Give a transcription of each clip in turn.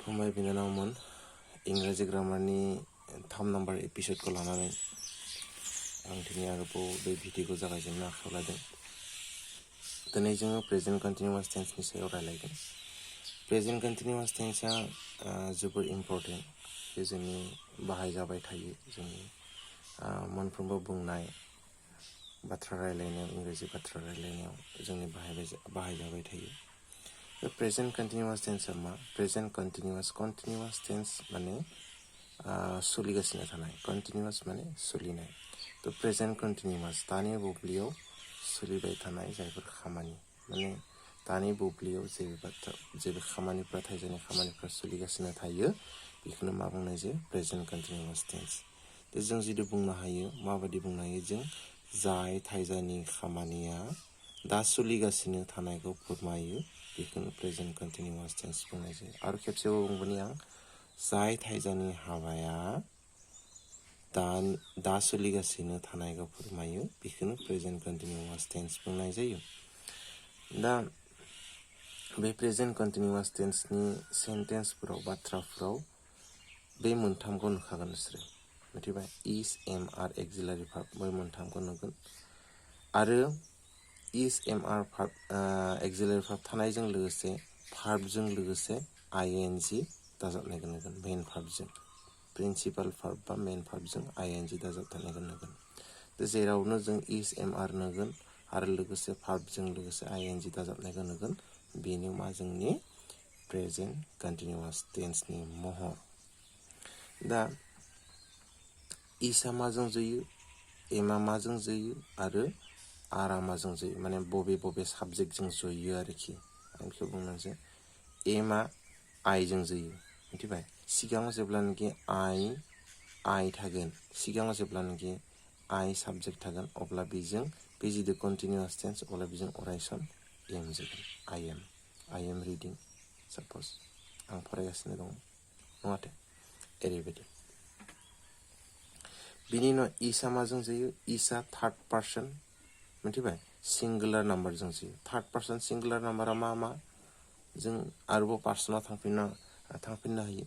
फंबाय बिनानावमोन इंराजि ग्रामारनि 3 नम्बर एपिसोडखौ लानानै आं दिनै आरोबाव बे भिडिअखौ जागायजेननो आखायाव लादों। दिनै जोङो प्रेजेन्ट कन्टिनिउआस टेन्सनि सायाव रायलायगोन। प्रेजेन्ट कन्टिनिउआस टेन्सआ जोबोर इम्पर्टेन्ट। बे जोंनि बाहायजाबाय थायो जोंनि मोनफ्रोमबो बुंनाय बाथ्रा रायलायनायाव इंराजि बाथ्रा रायलायनायाव जोंनि बाहायजाबाय थायो। प्रेजेन्ट कन्टिनिउआस टेन्सआ मा? प्रेजेन्ट कन्टिनिउआस टेन्स माने सोलिगासिनो थानाय, कन्टिनिउआस माने सोलिनाय। प्रेजेन्ट कन्टिनिउआस दानि बुब्लियाव सोलिबाय थानाय जायफोर खामानि, माने दानि बुब्लियाव जेबो खामानिफ्रा थाइजानाय खामानिफ्रा सोलिगासिनो थायो, बेखौनो मा बुंनाय जायो? Present continuous tense. जों जुदि बुंनो हायो, माबायदि बुंनो हायो जों? जाय थाइजानि खामानिया दा सोलिगासिनो थानायखौ फोरमायो, बेखौनो प्रेजेन्ट कन्टिनिउआस टेन्स बुंनाय जायो। आरो खेबसेबाव बुंगोन आं, जाय थाइजानि हाबाया दा सोलिगासिनो थानायखौ फोरमायो, बेखौनो प्रेजेन्ट कन्टिनिउआस टेन्स बुंनाय जायो। दा बे प्रेजेन्ट कन्टिनिउआस टेन्सनि सेन्टेन्सफोराव, बाथ्राफोराव बे मोनथामखौ नुखागोन नोंसोरो, मिथिबाय? इज, एम, आर, एक्सिलारि भार्ब, बे मोनथामखौ नुगोन। आरो इज, एम, आर भार्ब, एक्सिलारि भार्ब थानायजों लोगोसे भार्बजों लोगोसे आइएनजि दाजाबनायखौ नुगोन। मेन भार्बजों, प्रिन्सिपाल भार्ब बा मेन भार्बजों आइएनजि दाजाबनायखौ नुगोन। जेरावनो जों इज, एम, आर नुगोन आरो लोगोसे भार्बजों लोगोसे आइएनजि दाजाबनायखौ नुगोन, बेनो मा जोंनि प्रेजेन्ट कन्टिनिउआस टेन्सनि महर। दा इजआ माजों जोयो, एमआ माजों जोयो आरो आरआ माजों जोयो, माने बबे साबजेक्टजों जयो आरोखि। आं बेखौ बुंनोसै। एमआ आइजों जोयो, मिथिबाय? सिगाङाव जेब्लानोखि आइ थागोन, सिगाङाव जेब्लानोखि आइ साबजेक्ट थागोन, अब्ला बेजों बे जिथु कन्टिनिउआस टेन्स, अब्ला बेजों अरायसम एम जोगोन। आइ एम रिडिं, साप'ज आं फरायगासिनो दं, नङाथे? ओरैबायदि। बिनि उनाव इजआ माजों जायो? इजआ थार्ड पार्सन, मिथिबाय? सिंगुलार नाम्बारजों जायो। थार्ड पार्सन सिंगुलार नाम्बारा मा? जों आरोबाव पार्सनाव थांफिननो हायो।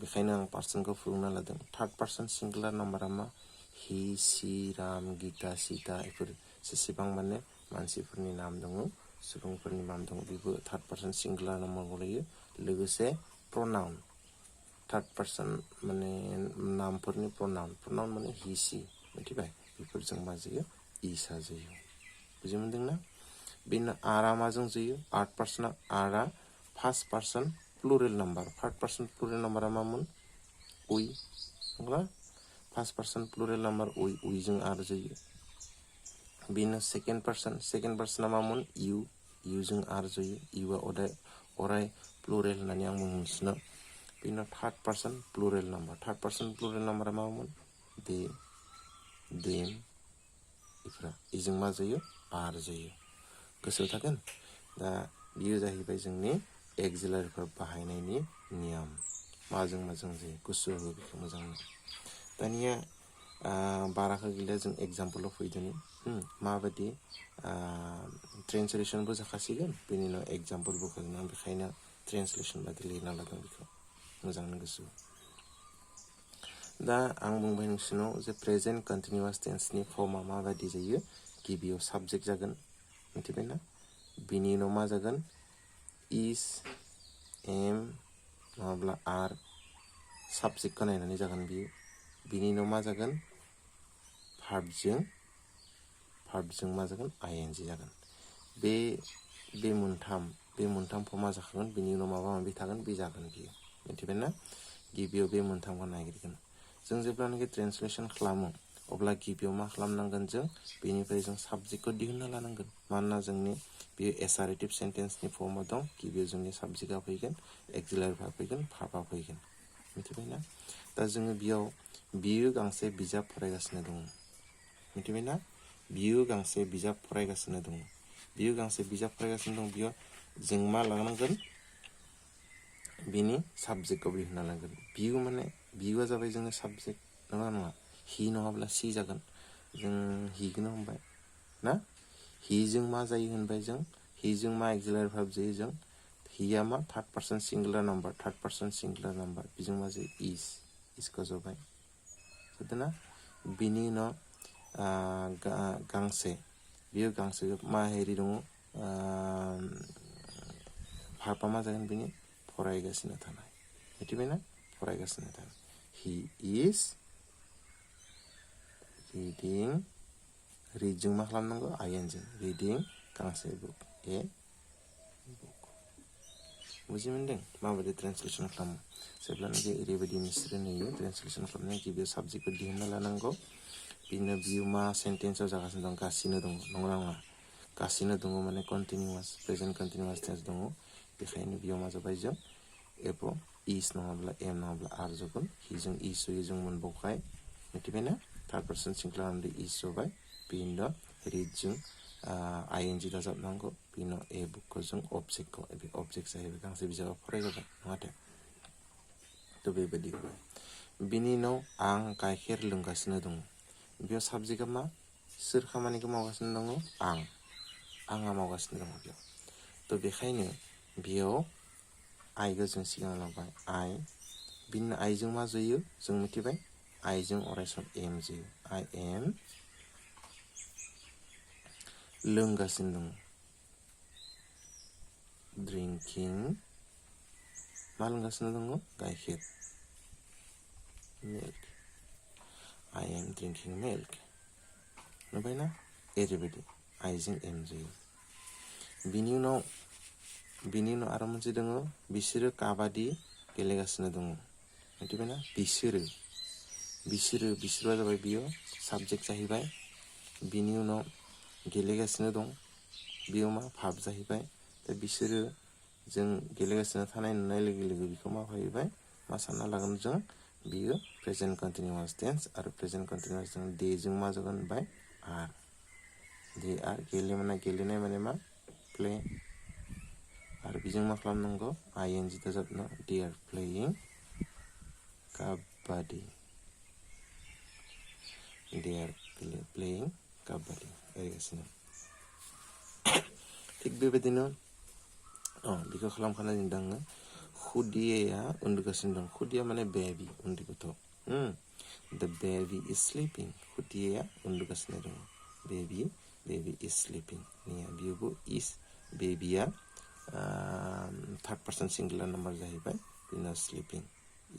बेखायनो आं पार्सनखौ फुरुंना लादों। थार्ड पार्सन सिंगुलार नाम्बारा मा? हि, सि, राम, गीता, सीता, बेफोर जेसेबां माने मानसिफोरनि नाम दङ, सुबुंफोरनि नाम दङ, बेबो थार्ड पार्सन सिंगुलार नाम्बार गोलैयो। लोगोसे प्रनाउन, थार्ड पार्सन माने नामफोरनि प्रनाउन माने हि, सि, मिथिबाय? बेफोरजों मा जायो? इजआ जायो। बुजि मोनदोंना? बेनो आरआ माजों जायो? आर्ट पार्सना आरआ first person plural number. First person plural नाम्बारा मामोन? उइ, नंगौना? फार्स्ट पार्सन प्लुरेल नाम्बार उइजों आर जायो। बेनो सेकेन्ड पार्सना मामोन? इउजों आर जायो। इउआ अराय प्लुरेल होननानै आं बुंगासिनो। बेनो third person plural number. Third person plural नाम्बारा मामोन? दे, देम, इफोरा इजों मा जायो? आर जायो। गोसोआव थागोन? दा बियो जाहैबाय जोंनि एक्सिलारि भार्ब बाहायनायनि नियम। माजों जायो? गोसोआव हो बेखौ मोजांनो। दानिया बाराखौ गैला, जों एग्जाम्पलाव फैदोनि। माबायदि ट्रेन्सलेसनबो जाखासिगोन, बेनि उनाव एग्जाम्पलबो होगोन। बेखायनो ट्रेन्सलेसन बायदि लिरना लादों बेखौ, मोजांनो गोसोआव। दा आं बुंबाय नोंसिनाव जे प्रेजेन्ट कन्टिनिउआस टेन्सनि फर्मआ माबायदि जायो। गिबियाव साबजेक्ट जागोन, मिथिबायना? बिनि उनाव मा जागोन? इज, एम, नङाब्ला आर, साबजेक्टखौ नायनानै जागोन बियो। बिनि उनाव मा जागोन? भार्बजों मा जागोन? आइएनजि जागोन। बे मोनथाम फर्मा जाखागोन। बिनि उनाव माबा माबि थागोन, बे जागोन बियो, मिथिबायना? गिबियाव बे मोनथामखौ नागिरगोन। जों जेब्लानाखि ट्रेन्सलेसन खालामो, अब्ला गिबियाव मा खालामनांगोन जों? बेनिफ्राय जों साबजेक्टखौ दिहुनना लानांगोन। मानोना जोंनि बेयो एसारेटिभ सेन्टेन्सनि फर्माव दं। गिबियाव जोंनि साबजेक्टआ फैगोन, एक्सिलारि भार्ब फैगोन, भार्बआ फैगोन, मिथिबायना? दा जोङो बियो गांसे बिजाब फरायगासिनो दङ, मिथिबायना? बियो गांसे बिजाब फरायगासिनो दङ। बेयाव जों मा लानांगोन? बिनि साबजेक्टखौ दिहुनना लानांगोन। बियुआ जाबाय जोंनि साबजेक्ट, नङा? हि नङाब्ला सि जागोन। जों हिखौनो हमबाय ना? हिजों मा जायो होनबाय जों? हिजों मा एक्सिलारि भार्ब जायो जों? हिया मा थर्ड पर्सन सिंगुलर नाम्बार बिजों मा जायो इसखौ जबाय जादोंना बिनि उनाव गांसे बियो गांसे मा हेरि दङ भार्बा मा जागोन बिनि फरायगासिनो थानाय मिथिबायना फरायगासिनो थानाय he is reading readजों मा खालामनांगौ ing reading गांसे बुक बुजि मोनदों माबायदि ट्रेन्सलेसन खालामो जेब्लानाखि ओरैबायदि मिस्रि नुयो ट्रेन्सलेसन खालामनाय गिबियाव साबजेक्टखौ दिहुनना लानांगौ बिनो बियो मा सेन्टेन्सआव जागासिनो दं गासिनो दङ नंगौना नङा गासिनो दङ माने कन्टिनिउआस प्रेजेन्ट कन्टिनिउआस टेन्स दङ बेखायनो बियाव मा जाबाय जों एब इस नङाब्ला एम नङाब्ला आर जागोन हिजों इस जों मोनबावखाय मिथिबायना थार्ड पर्सन सिंगुलार नाम्बार इस जाबाय बिनि उनाव रिडजों आइएनजि दाजाबनांगौ बिनि उनाव ए बुकखौ जों अबजेक्टखौ बे अबजेक्ट जाहैबाय गांसे बिजाबाव फरायजाबाय नङाथे थ' बेबायदि बिनि उनाव आं गाइखेर लोंगासिनो दङ बेयाव साबजेक्टआ मा सोर खामानिखौ मावगासिनो दङ आंहा मावगासिनो दङ बेयाव थ' बेखायनो बेयाव आइखौ जों सिगाङाव लाबाय आइ बिनि आइजों मा जायो जों मिथिबाय आइजों अरायसम एम जायो आइ एम लोंगासिनो दङ ड्रिंकिं मा लोंगासिनो दङ गाइखेर milk I am drinking milk नुबायना ओरैबायदि आइजों एम जायो बिनि उनाव आरो मोनसे दङ बिसोरो काबादि गेलेगासिनो दङ मिथिबायना बिसोरो जाबाय बियो साबजेक्ट जाहैबाय बिनि उनाव गेलेगासिनो दं बियो मा भाब जाहैबाय दा बिसोरो जों गेलेगासिनो थानाय नुनाय लोगो लोगो बिखौ मा फैबाय मा सानना लागोन जों बियो प्रेजेन्ट कन्टिनिउआस टेन्स आरो प्रेजेन्ट कन्टिनिउआस जों दे जों मा जागोन बाय आर दे आर गेलेनाय माने मा प्ले आरो बिजों मा खालामनांगौ आइएनजि दाजाबनो दे आर प्लेइं काबादि दे आर प्लेइं काबादि गेलेगासिनो थिग बेबायदिनो बेखौ खालामखानाय दाङो खुदिया उन्दुगासिनो दं खुदिया माने बेबि उन्दै गथ' the baby is sleeping खुदिया उन्दुगासिनो दं baby is sleeping निया बियो is बेबिया थर्ड पर्सन सिंगुलार नाम्बार जाहैबाय बिना स्लिपिं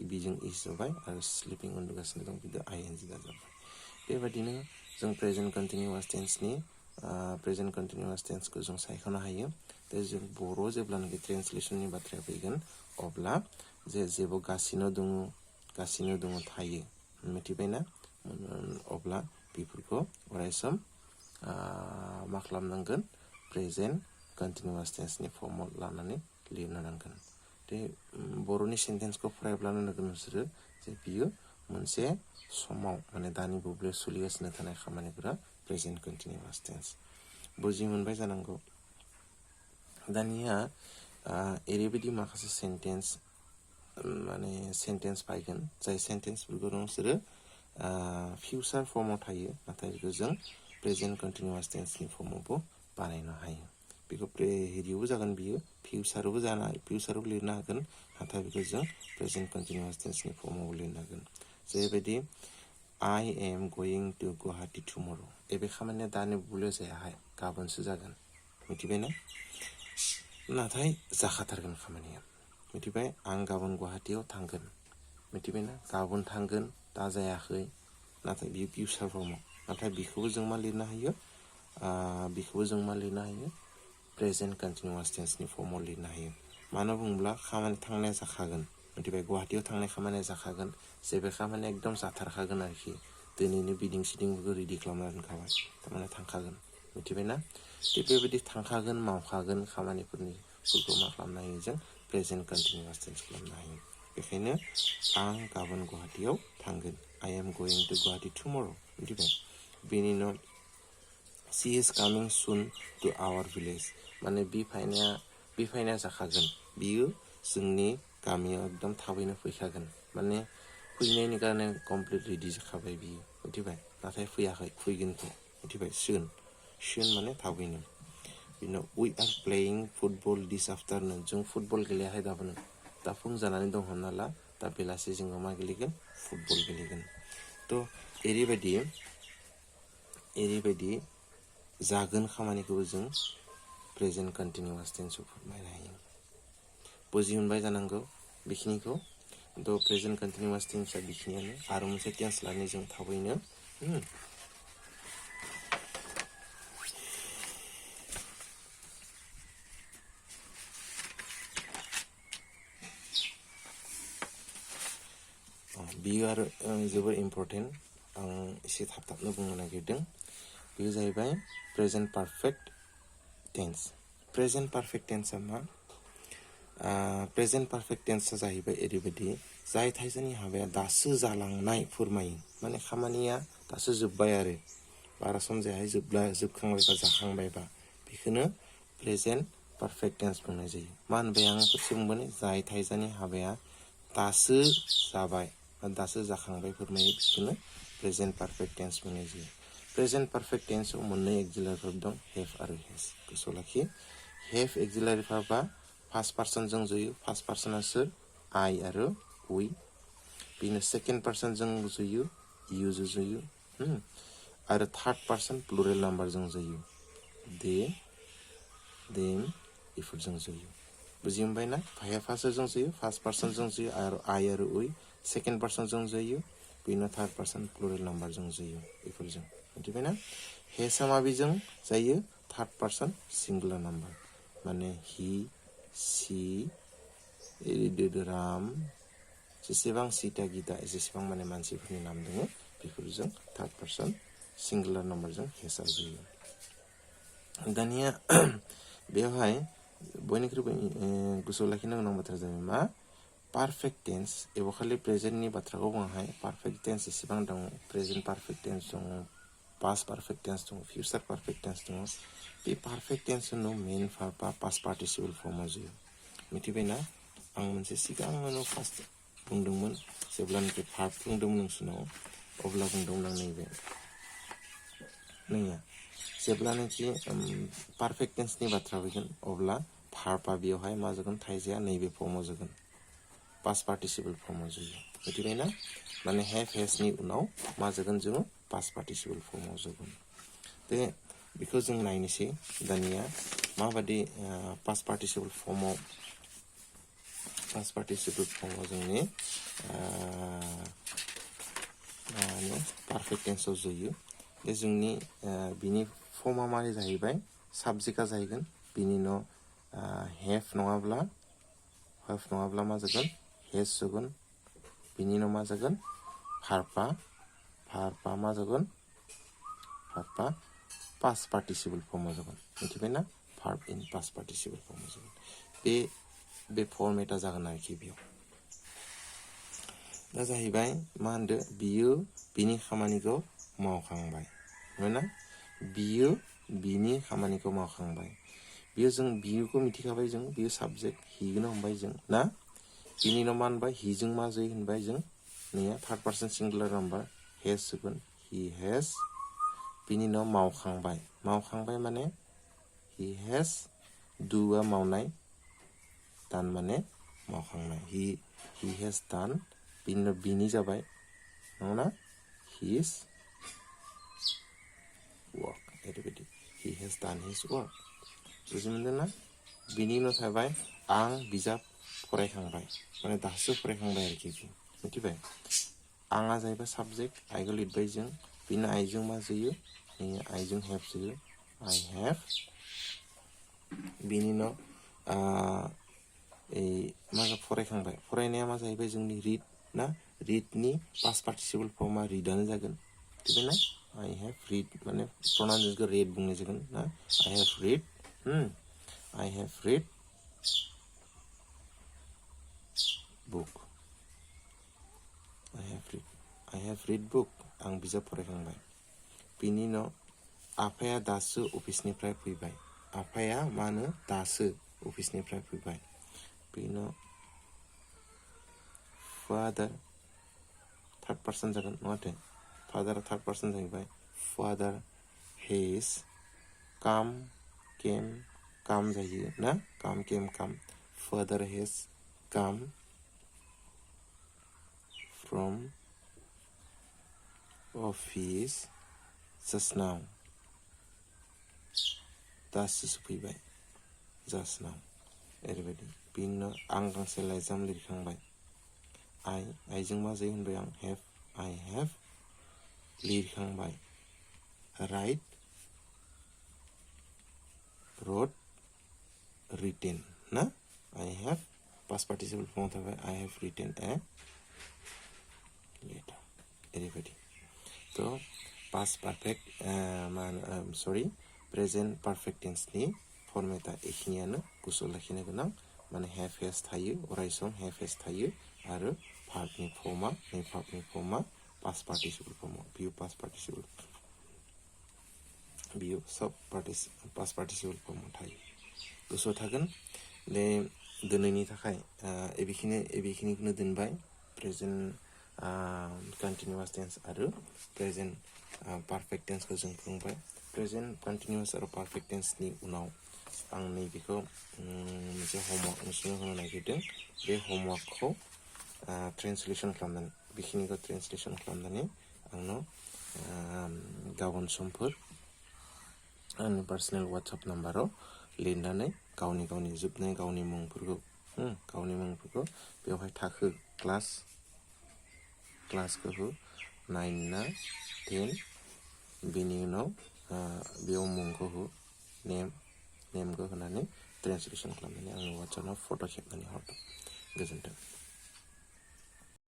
बिजों इस जाबाय आरो स्लिपिं उन्दुगासिनो दं बिदि आइएनजि दाजाबाय बेबायदिनो जों प्रेजेन्ट कन्टिनिउआस टेन्सखौ जों सायख'नो हायो दा जों बर' जेब्लानाखि ट्रेन्सलेसननि बाथ्राया फैगोन अब्ला जेबो गासिनो दङ थायो मिथिबायना अब्ला बेफोरखौ अरायसम मा खालामनांगोन प्रेजेन्ट कन्टिनिउआस टेन्सनि फर्माव लानानै लिरनो नांगोन बे बर'नि सेन्टेन्सखौ फरायब्लानो नुगोन नोंसोरो जे बियो मोनसे समाव माने दानि बुब्लियाव सोलिगासिनो थानाय खामानिफोरा प्रेजेन्ट कन्टिनिउआस टेन्स बुजि मोनबाय जानांगौ दानिया ओरैबायदि माखासे सेन्टेन्स पाइगोन जाय सेन्टेन्सफोरखौ नोंसोरो फिउचार फर्माव थायो नाथाय बेखौ जों प्रेजेन्ट कन्टिनिउआस टेन्सनि फर्मावबो बानायनो हायो बेखौ हेरियावबो जागोन बियो फिउचारावबो लिरनो हागोन नाथाय बेखौ जों प्रेजेन्ट कन्टिनिउआस टेन्सनि फर्माव लिरनो हागोन जेरैबायदि I am going to Guwahati tomorrow बे खामानिया दानि बुब्लियाव जायाहाय गाबोनसो जागोन मिथिबायना नाथाय जाखाथारगोन खामानिया मिथिबाय आं गाबोन गुवाहाटीयाव थांगोन मिथिबायना गाबोन थांगोन दा जायाखै नाथाय बियो फिउचार फर्माव नाथाय बेखौबो जों मा लिरनो हायो प्रेजेन्ट कन्टिनिउआस टेन्सनि फर्माव लिरनो हायो मानो बुङोब्ला खामानि थांनाया जाखागोन मिथिबाय गुवाहाटीयाव थांनाय खामानिया जाखागोन जेबे खामानिया एकदम जाथारखागोन आरोखि दिनैनि बिदिं सिदिंफोरखौ रेडि खालामना दोनखाबाय थारमाने थांखागोन मिथिबायना थिग बेबायदि थांखागोन मावखागोन खामानिफोरखौ मा खालामनो हायो जों प्रेजेन्ट कन्टिनिउआस टेन्स खालामनो हायो बेखायनो आं गाबोन गुवाहाटीयाव थांगोन I am going to Guwahati tomorrow मिथिबाय बेनि उनाव she is coming soon to our village माने बि फैनाया जाखागोन बियो जोंनि गामियाव एकदम थाबैनो फैखागोन माने फैनायनि कारणे कमप्लिट रेडि जाखाबाय बियो मिथिबाय नाथाय फैयाखै फैगोनखौ मिथिबाय soon माने थाबैनो बिनो we are playing football this afternoon जों फुटबल गेलेयाखै दाबोनो दा फुं जानानै दं हमना ला दा बेलासि जोङो मा गेलेगोन फुटबल गेलेगोन थ' एरैबायदि जागोन खामानिखौबो जों प्रेजेन्ट कन्टिनिउआस टेन्सआव फोरमायनो हायो बुजि मोनबाय जानांगौ बेखिनिखौ थ' प्रेजेन्ट कन्टिनिउआस टेन्सआ बेखिनियानो आरो मोनसे टेन्स लानानै जों थाबैनो बेयो आरो जोबोर इम्पर्टेन्ट आं एसे थाब-थाबनो बुंनो नागिरदों बेयो जाहैबाय present perfect tense present perfect टेन्सआ मा प्रेजेन्ट पारफेक्ट टेन्सआ जाहैबाय ओरैबायदि जाय थाइजानि हाबाया दासो जालांनाय फोरमायो माने खामानिया दासो जोब्बाय आरो बारा सम जायाखै जोबखांबायबा जाखांबायबा बेखौनो प्रेजेन्ट पारफेक्ट टेन्स बुंनाय जायो मा होनबाय आं खेबसे बुंबाय जाय थाइजानि हाबाया दासो जाबाय दासो जाखांबाय फोरमायो बेखौनो प्रेजेन्ट पारफेक्ट टेन्स बुंनाय जायो प्रेजेन्ट पारफेक्ट टेन्सआव मोननै एक्सिलारि भार्ब दं हेभ आरो हेज गोसोआव लाखि हेभ एक्सिलारि भार्बआ फार्स्ट पार्सन जों जयो फार्स्ट पार्सना सोर आइ आरो वी बेनो सेकेन्ड पार्सन जों जयो इउ जो जयो आरो थार्ड पार्सन प्लुरेल नाम्बार जों जयो दे देम बेफोरजों जयो बुजि मोनबाय ना फार्स्ट जों जयो फार्स्ट पार्सन जों जयो आरो आइ आरो वी सेकेन्ड पार्सन जों जयो बेनो थार्ड पार्सन प्लुरेल नाम्बार जों जयो बेफोरजों मिथिबाय ना हेजआ माबेजों जायो थार्ड पार्सन सिंगुलार नाम्बार माने हि सि राम जेसेबां सीता गीता जेसेबां माने मानसिफोरनि नाम दङ बेफोरजों थार्ड पार्सन सिंगुलार नाम्बारजों हेजआ जायो दानिया बेवहाय बयनिख्रुइबो गोसोआव लाखिनो गोनां बाथ्रा जाबाय मा पारफेक्ट टेन्स एबा खालि प्रेजेन्टनि बाथ्राखौ बुङाहाय पारफेक्ट टेन्स एसेबां दङ प्रेजेन्ट पारफेक्ट टेन्स दङ पास्ट पारफेक्ट टेन्स दङ फिउचार पारफेक्ट टेन्स दङ बे पारफेक्ट टेन्सनो मेन भार्बआ पास्ट पार्टिसिपल फर्मआव जायो मिथिबायना आं मोनसे सिगाङावनो फार्स्ट बुंदोंमोन जेब्लानाखि भार्ब बुंदोंमोन नोंसोरनाव अब्ला बुंदोंमोन आं नैया जेब्लानाखि पारफेक्ट टेन्सनि बाथ्रा फैगोन अब्ला भार्बआ बेवहाय मा जागोन थाइजाया नैबे फर्मआव जागोन पास्ट पार्टिसिपल फर्मआव जायो मिथिबायना माने हेभ हेजनि उनाव मा जागोन जोङो पास्ट पार्टिसिपल फर्मआव जागोन दे बेखौ जों नायनोसै दानिया माबादि पास्ट पार्टिसिपल फर्मआव जोंनि पारफेक्ट टेन्सआव जायो बे जोंनि बिनि फर्मआ मारै जाहैबाय साबजेक्टआ जाहैगोन बिनि उनाव हेभ नङाब्ला मा जागोन हेज जागोन बिनि उनाव मा जागोन भार्बआ मा जागोन भार्बआ पास्ट पार्टिसिपल फर्मआव जागोन मिथिबायना भार्ब इन पास्ट पार्टिसिपल फर्मआव जागोन बे फर्मेटआ जागोन आरोखि बेयाव दा जाहैबाय मा होनदो बियो बिनि खामानिखौ मावखांबाय नङा बियो बिनि खामानिखौ मावखांबाय बियो जों बियोखौ मिथिखाबाय जों बियो साबजेक्ट हिखौनो हमबाय जों ना बिनि उनाव मा होनबाय हिजों मा जायो होनबाय जों नैया थार्ड पार्सन सिंगुलार नाम्बार हेज जागोन हि हेज बिनि उनाव मावखांबाय माने हि हेज डुआ मावनाय दान माने मावखांनाय हि हेज दान बिनि उनाव बिनि जाबाय नङा हिज वर्क ओरैबायदि हि हेज दान हिज वर्क बुजि मोनदों ना बिनि उनाव थाबाय आं बिजाब फरायखांबाय माने दासो फरायखांबाय आरोखि मिथिबाय आंआ जाहैबाय साबजेक्ट आइखौ लिरबाय जों बिनि आइजों मा जायो आइजों हेभ जायो आइ हेभ बिनि उनाव मा फरायखांबाय फरायनाया मा जाहैबाय जोंनि रिड ना रिडनि पास्ट पार्टिसिपल फर्मआ रिडआनो जागोन मिथिबायना आइ हेभ रिड माने प्रनाउन्सखौ रेड बुंनाय जागोन ना I have read book I have read book आं बिजाब फरायखांबाय बिनि उनाव आफाया दासो अफिसनिफ्राय फैबाय आफाया मा होनो दासो अफिसनिफ्राय फैबाय बिनि उनाव फादार थार्ड पार्सन जागोन नङाथे फादारा थार्ड पार्सन जाहैबाय फादार हेज केम come जायो ना come came come father has come from office just now दासो सफैबाय just now ओरैबायदि बिनि उनाव आं गांसे लाइजाम लिरखांबाय आइजों मा जायो होनबाय आं I have लिरखांबाय wrote written ना I have past participle form थाबाय I have written a letter ओरैबायदि तो past perfect present perfect tense नि फर्मेटा एखिनियानो गोसोआव लाखिनो गोनां माने have has थायो अरायसम have has थायो आरो भार्बनि फर्मा past participle फर्माव बियो past participle बियो सब past participle फर्माव थायो गोसोआव थागोन दे दिनैनि थाखाय एबेखिनिखौनो दोनबाय प्रेजेन्ट कन्टिनिउआस टेन्स आरो प्रेजेन्ट पारफेक्ट टेन्सखौ जों बुंबाय प्रेजेन्ट कन्टिनिउआस आरो पारफेक्ट टेन्सनि उनाव आं नैबेखौ मोनसे हमवर्क नोंसोरनो होनो नागिरदों बे हमवर्कखौ ट्रेन्सलेसन खालामनानै बेखिनिखौ ट्रेन्सलेसन खालामनानै आंनो गाबोन समफोर आंनि पार्सनेल वाट्सएप नाम्बाराव लिरनानै गावनि जोबनाय गावनि मुंफोरखौ बेवहाय थाखो क्लासखौ हो 9 ना 10 बेनि उनाव बेयाव मुंखौ हो नेमखौ होनानै ट्रेन्सलेसन खालामनानै आंनि वाट्सएपआव फट' खेबनानै हरदों गोजोन्थों